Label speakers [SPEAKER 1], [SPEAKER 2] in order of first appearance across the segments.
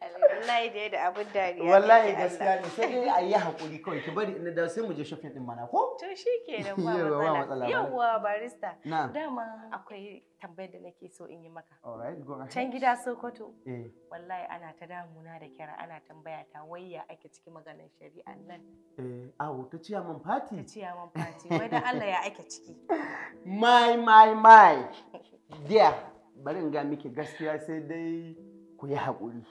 [SPEAKER 1] Wallahi dai da abin dariya.
[SPEAKER 2] Wallahi gaskiya ne, sai dai a yi haƙuri kawai, ki bari in da sai mu je shopping din mana ko?
[SPEAKER 1] To shikenan, ba matsala. Yawwa barista. Dama akwai tambayar da nake so in yi maka.
[SPEAKER 2] Alright, go ahead.
[SPEAKER 1] Can gida Sokoto. Wallahi ana ta damuna da kira, ana tambaya ta wayya ake ciki maganar shari'an nan.
[SPEAKER 2] Awo ta ciyaman party.
[SPEAKER 1] Ta ciyaman party. Wai dan Allah ya ake ciki.
[SPEAKER 2] My. Dear, bari in ga miki gaskiya, sai dai ku yi haƙuri.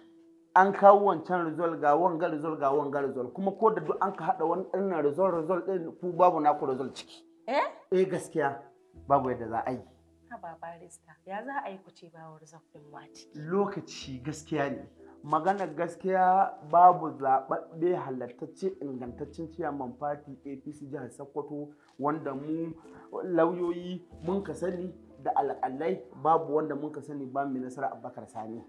[SPEAKER 2] An kawo wancan result, ga wanga result, ga wanga result, kuma ko da duk an ka haɗa wani ɗin result ɗin, ku babu naku result ciki.
[SPEAKER 1] Eh?
[SPEAKER 2] Eh gaskiya babu yadda za a yi.
[SPEAKER 1] Haba barista, ya za a yi ku ce babu result ɗin ma ciki?
[SPEAKER 2] Lokaci gaskiya ne. Maganar gaskiya, babu zaɓaɓɓe halattacce ingantaccen ciyaman party APC jihar Sokoto wanda mu lauyoyi mun ka sani da alƙalai, babu wanda mun ka sani ba mai nasara Abubakar Sani.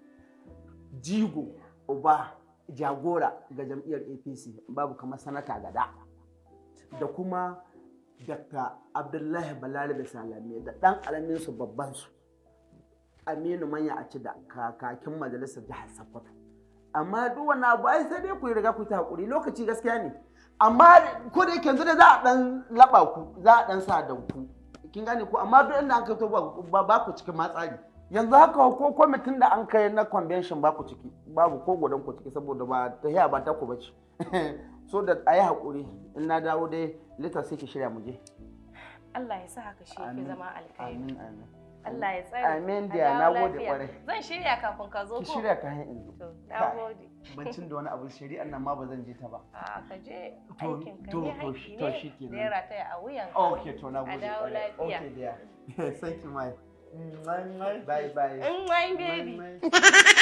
[SPEAKER 2] Jigo, uba, jagora ga jam'iyyar APC, babu kamar sanata Gada da kuma Dr. Abdullahi Balarabe Salame da ɗan alaminsu babban su Aminu Manya a ci da kakakin majalisar jihar Sokoto. Amma duk wani abu ai sai dai ku yi riga ku ta hakuri, lokaci gaskiya ne. Amma ko da yake yanzu da za a ɗan laɓa ku, za a ɗan sa da ku. Kin gane ko? Amma duk inda an kai to ba ku cikin matsari. Yanzu haka ko kwamitin da an kai na convention ba ku ciki, babu ko gudan ku ciki, saboda ba ta hiya ba ta ku bace. So da a yi haƙuri, in na dawo dai later sai ki shirya mu je.
[SPEAKER 1] Allah ya sa haka shi yafi zama alkhairi.
[SPEAKER 2] Amin amin.
[SPEAKER 1] Allah ya tsare.
[SPEAKER 2] Amin da na gode kwarai.
[SPEAKER 1] Zan shirya kafin ka zo ko?
[SPEAKER 2] Ki shirya kafin in zo.
[SPEAKER 1] To, na gode.
[SPEAKER 2] Bancin da wani abu, shari'an nan ma ba zan je ta ba.
[SPEAKER 1] A ka je, aikin ka ne, haƙƙi ne.
[SPEAKER 2] To shikenan.
[SPEAKER 1] Naira taya a wuyan.
[SPEAKER 2] Okay, to na gode.
[SPEAKER 1] A dawo lafiya.
[SPEAKER 2] Okay dear. Thank you my. Bye bye.
[SPEAKER 1] Mwah, baby.